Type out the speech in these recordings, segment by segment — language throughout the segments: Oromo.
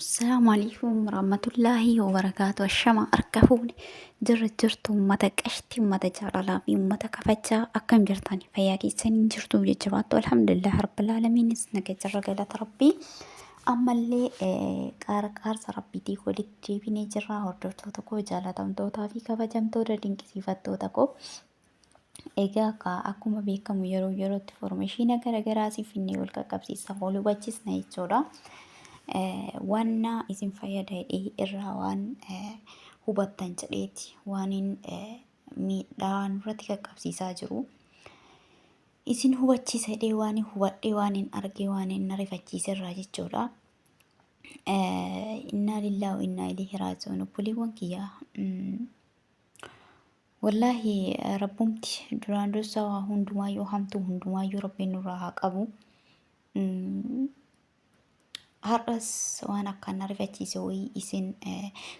Assalamu alaikum warahmatullahi wabarakatuh. Ashama harka fuune jirra jirtu uummata qashtii uummata jaalalaa fi uummata kabajaa akkam jirtan fayyaa keessan hin jirtu jajjabaattu alhamdulillah rabbil aalamiinis naga jirra galata rabbii. Ammallee qarqaarsa rabbiitii walitti deebinee jirra hordoftoota koo jaalatamtootaa fi kabajamtoota dinqisiifattoota koo. Egaa akkuma beekamu yeroo yerootti foormeeshiina garaagaraa si finnee wal qaqqabsiisa wal hubachiisna jechuudha. Wanna isin fayyada jedhee irraa waan hubattan jedheeti waan miidhaa nurratti qaqqabsiisaa jiru. Isin hubachiisa jedhee waan hubadhee waan hin argee waan hin ariifachiise irraa jechuudha. Innaa lillaahi wa innaa ilaihi raaji'uun obboleewwan kiyya. Wallaahi rabbumti duraan dursa waa hundumaayyuu hamtuu hundumaayyuu rabbiin nurraa haa qabu. Har'as waan akkaan na rifachiise wayii isin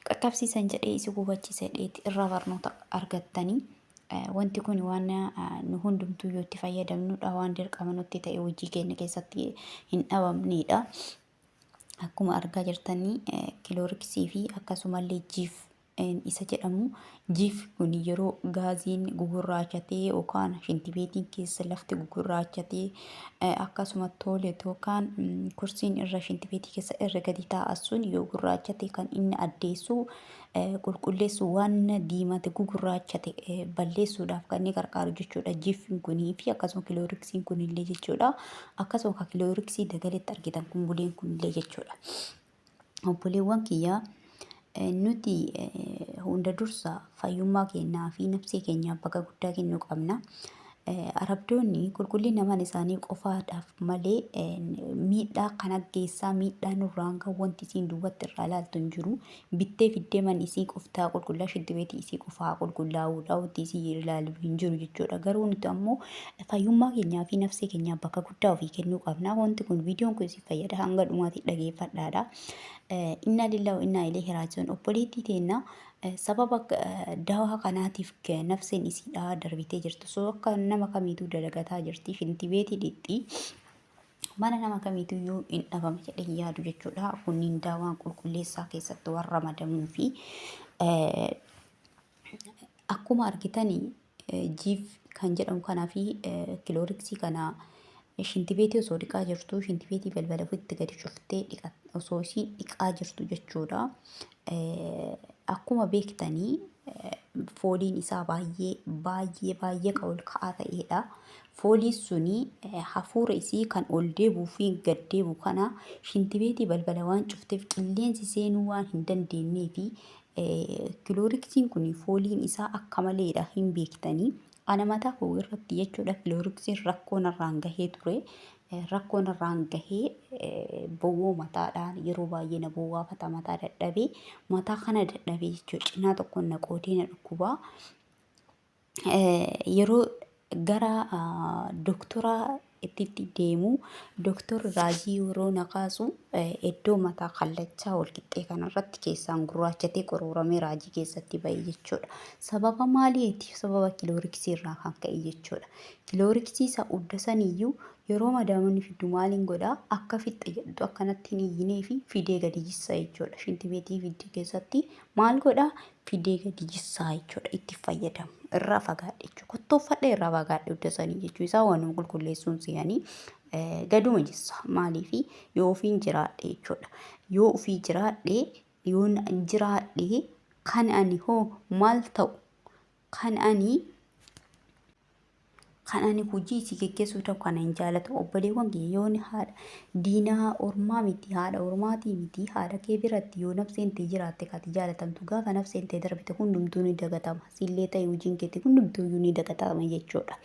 qaqqabsiisan jedhee isin hubachiisa jedheeti irraa barnoota argattanii. Wanti kun waan nu hundumtuu yoo itti fayyadamnudha waan dirqama nutti ta'e hojii keenya keessatti hin dhabamnedha. Akkuma argaa jirtanii kilooriksii fi akkasumallee jiif isa jedhamu jiif kun yeroo gaaziin gugurraachatee yookaan shintibeetiin keessa lafti gugurraachatee akkasuma toolet yookaan kursiin irra shintibeetii keessa irra gadi taa'an sun yoo gurraachate kan inni addeessu qulqulleessu waan diimate gugurraachate balleessuudhaaf kan inni qarqaaru jechuudha jiifin kunii fi akkasuma kilooriksiin kunillee jechuudha akkasuma kan kilooriksii dagaletti argitan kun buleen kunillee jechuudha. Obboleewwan kiyya nuti hunda dursa fayyummaa keenyaa fi nafsee keenyaaf bakka guddaa kennuu qabna. Arabdoonni qulqullina mana isaanii qofaadhaaf malee miidhaa kana geessaa miidhaa nurraan gahu wanti isiin duubatti irraa ilaaltu hin jiru. Bittee fiddee manni isii qoftaa qulqullaa shintibeetii isii qofaa qulqullaa'uudha wanti isii ilaalu hin jiru jechuudha. Garuu nuti ammoo fayyummaa keenyaa fi nafsee keenyaaf bakka guddaa ofii kennuu qabna. Wanti kun viidiyoon kun isin fayyada hanga dhumaatti dhageeffadhaadha. Innaa lillahi wa innaa ilayhi raaji'uun obboleettii teenna sababa dawaa kanaatiif nafseen isiidhaa darbitee jirtu. So akka nama kamiituu dalagataa jirti. Shintibeetii dhixxi. Mana nama kamiituu iyyuu hin dhabama jedhee hin yaadu jechuudha. Kunniin daawaan qulqulleessaa keessatti waan ramadamuu fi akkuma argitani jiif kan jedhamu kanaa fi kilooriksii kana shintibeetii osoo dhiqaa jirtu shintibeetii balbala ofitti gadi cuftee dhiqa osoo isiin dhiqaa jirtu jechuudha. Akkuma beektanii fooliin isaa baay'ee baay'ee baay'ee kan ol ka'aa ta'edha. Fooliin suni hafuura isii kan ol deebi'uu fi gad deebi'u kana shintibeetii balbala waan cufteef qilleensi seenuu waan hin dandeenyee fi Kilooriksiin kun fooliin isaa akka maleedha hin beektanii. Ana mataa koo irratti jechuudha kilooriksiin rakkoo narraan gahee ture. Rakkoo narraan gahee bowwoo mataadhaan yeroo baay'ee na bowwaafata mataa dadhabee mataa kana dadhabee jechuudha cinaa tokkoon na qoodee na dhukkubaa. Yeroo gara doktora itti deemu doktorri raajii yeroo na kaasu iddoo mataa kallachaa wal qixxee kanarratti keessaan gurraachatee qorooramee raajii keessatti ba'e jechuudha. Sababa maaliiti? Sababa kilooriksii irraa kan ka'e jechuudha. Kilooriksii isa udda saniyyuu yeroo madaamonni fiddu maaliin godhaa akka fixxe jedhtu akkanatti hin iyyinee fi fidee gadi jissa jechuudha. Shintibeetii fiddi keessatti maal godhaa fidee gadi jissaa jechuudha itti fayyadamu irraa fagaadhe jechuudha kottooffadhe irraa fagaadhe hunda sanii jechuu isaa waanuma qulqulleessuun seeyanii gaduma jissa maaliifi yoo ofiin jiraadhe jechuudha yoo ofii jiraadhe yoon jiraadhe kan ani hoo maal ta'u kan ani Kan ani hojii isii geggeessuu ta'u kana hin jaalatu. Obboleewwan kiyya yoon haadha diinaa ormaa miti haadha ormaatii miti haadha kee biratti yoo nafseen tee jiraatte kati jaalatamtu gaafa nafseen tee darbite hundumtuu ni dagatama. Sillee ta'e hojiin keetii hundumtuu iyyuu ni dagatama jechuudha.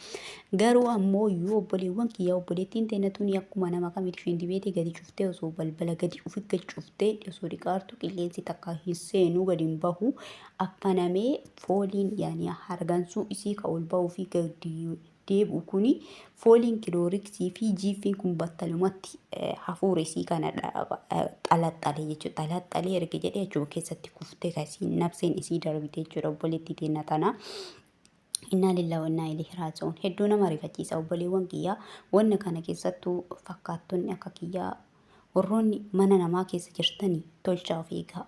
Garuu ammoo iyyuu obboleewwan kiyya obboleettiin teenya tuni akkuma nama kamitti shintibeetii gadi cuftee osoo balbala gadi ufi gad cuftee osoo dhiqaartu qilleensi takka hin seenuu gadi hin bahu affanamee fooliin yaani hargansuu isii ka ol ba'uu fi gadi deebi'u kuni fooliin kilooriksii fi jiiffiin kun battalumatti hafuura isii kana xalaxxale jechuudha. Xalaxxalee erga jedhee achuma keessatti kuftee ka isiin nafseen isii darbite jechuudha obboleettii teenna tana. Innaa lillahi wa innaa ilayhi raaji'uun. Hedduu nama rifachiisa obboleewwan kiyyaa. Wanna kana keessattuu fakkaattonni akka kiyyaa Warroonni mana namaa keessa jirtanii tolchaa of eegaa.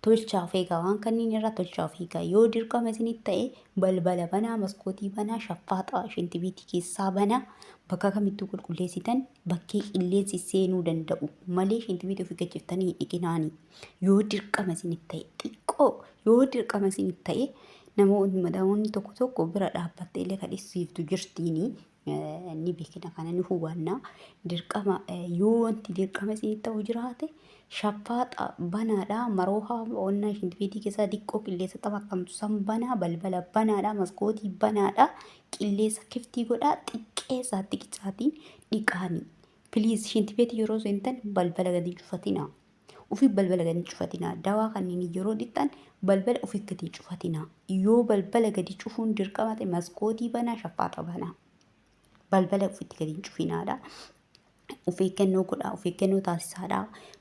Tolchaa of eegaa waan kanneen irraa tolchaa of eegaa. Yoo dirqama isinitti ta'e balbala banaa, maskootii banaa, shaffaaxaa shintibiitii keessaa banaa bakka kamittuu qulqulleessitan bakkee qilleensi seenuu danda'u malee shintibiitii ofii gajjiftanii hin dhiqinaani. Yoo dirqama isinitti ta'e xiqqoo yoo dirqama isinitti ta'e namoonni madaa'onni tokko tokko bira dhaabbattee illee kan dhiisiiftu jirtiini. Ni beekna kana ni hubanna. Dirqama yoo wanti dirqama isinitti ta'u jiraate shaffaaxa banaadha maroohaa onnaa shintibeetii keessaa xiqqoo qilleensa xabaqqamtu san banaa balbala banaadha maskootii banaadha qilleensa kiftii godhaa xiqqeessaa xiqicaatiin dhiqaani. Piliis shintibeetii yeroo seentan balbala gadi cufatinaa. Ofii balbala gadi cufatinaa. Dawaa kanneen yeroo dhiqxan balbala ofii gadi cufatinaa. Yoo balbala gadi cufuun dirqama ta'e maskootii banaa shaffaaxa banaa. Balbala ofitti gadi hin cufinaadha. Of eeggannoo godhaa, of eeggannoo taasisaadha.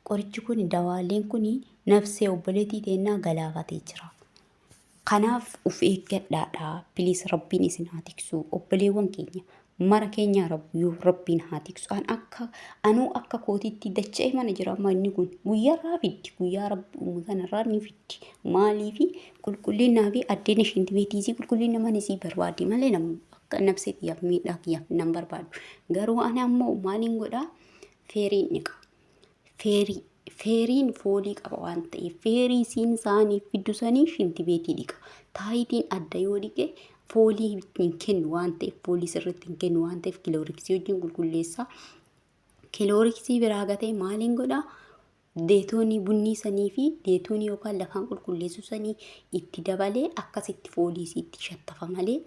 Qorichi kun dawaaleen kun nafsee obboleettii teennaa galaafatee jira. Kanaaf of eeggadhaadha. Piliis rabbiin isin haa tiksu. Obboleewwan keenya mara keenya rabbiin haa tiksu. An akka anuu akka kootiitti dacha'ee mana jira amma inni kun guyyaarraa fiddi. Guyyaa rabbi uume kanarraa ni fiddi. Maaliifi qulqullinnaa fi addeen shintibeetiisii qulqullina mana isii barbaaddi malee nama akka nafsee kiyyaaf miidhaa kiyyaaf nan barbaadu. Garuu ani ammoo maaliin godhaa? Feeriin dhiqa. Feerii feeriin foolii qaba waan ta'eef feerii isiin isaaniif fiddu sanii shintibeetii dhiqa. Taayitiin adda yoo dhiqe foolii hin kennu waan ta'eef foolii sirriitti hin kennu waan ta'eef kilooriksii wajjin qulqulleessaa. Kilooriksii biraa gatee maaliin godhaa? Deetoonii bunnii sanii fi deetoonii yookaan lafaan qulqulleessu sanii itti dabalee akkasitti foolii isiitti shattafa malee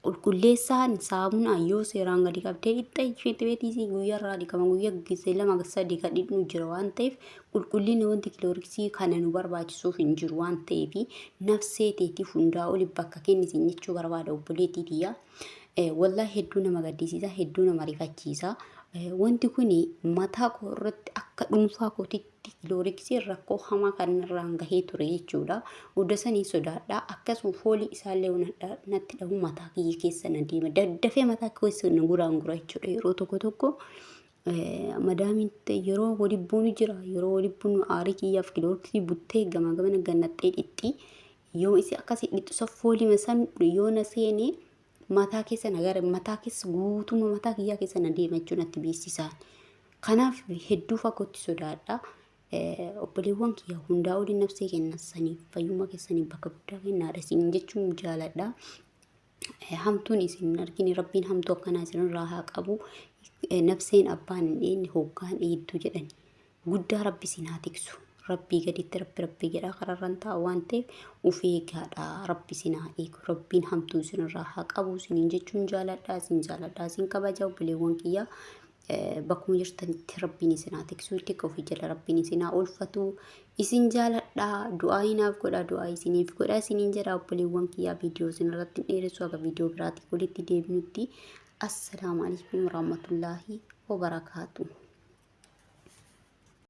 qulqulleessaan saamunaa yoo seeraan gadi qabdee dhiqxe shintibeetii isii guyyaarraa dhiqama guyyaa gisee lama sadii kan dhiqnu jira waan ta'eef qulqullina wanti kilooriksii kana nu barbaachisuuf hin jiru waan ta'eef nafsee teetiif hundaa oli bakka kennisiin jechuu barbaada obboleettii tiyyaa. Wallahi hedduu nama gaddisiisa hedduu nama rifachiisa. Wanti kun mataa koo irratti akka dhuunfaa kootitti kilooriksiin rakkoo hamaa kan irraan gahee ture jechuudha. Hunda sanii sodaadha. Akkasuma foolii isaallee natti dhahu mataa kiyya keessa na deema. Daddafee mataa keessa na guraan gura jechuudha yeroo tokko tokko. Madaamiin yeroo wali buunu jira. Yeroo wali buunu aarii kiyyaaf kilooriksii buttee gamaa gamana gannaxxee dhixxi. Yoo isi akkasii dhixxu san foolima san yoo na seene mataa keessa na gara mataa keessa guutummaa mataa kiyyaa keessa na deema jechuun natti beeksisaan. Kanaaf hedduu fagootti sodaadha. Obboleewwan kiyya hundaa olii nafsee kennasaniif fayyummaa keessaniif bakka guddaa kennaadha isin jechuun jaaladha. Hamtuun isin hin argine rabbiin hamtuu akkanaa isinirraa haa qabu. Nafseen abbaan hin dheenne hoggaan dheedduu jedhani. Guddaa rabbi isin haa tiksu. Rabbii gaditti rabbi rabbii jedhaa kararran ta'a waan ta'eef of eegaadha. Rabbi isin haa eegu. Rabbiin hamtuu isinirraa haa qabu isiniin jechuun jaaladha. Isin jaaladha. Isin kabaja obboleewwan kiyyaa. Bakkuma jirtanitti rabbiin isin haa tiksu. Tika ofii jala rabbiin isin haa oolfatu. Isin jaaladha. Du'aa inaaf godha. Du'aa isiniif godha. Isiniin jedha obboleewwan kiyyaa viidiyoo isin irratti hin dheeressu haga viidiyoo biraatii walitti deebinutti. Assalaamu alaikum warahmatullaahi wabarakaatu.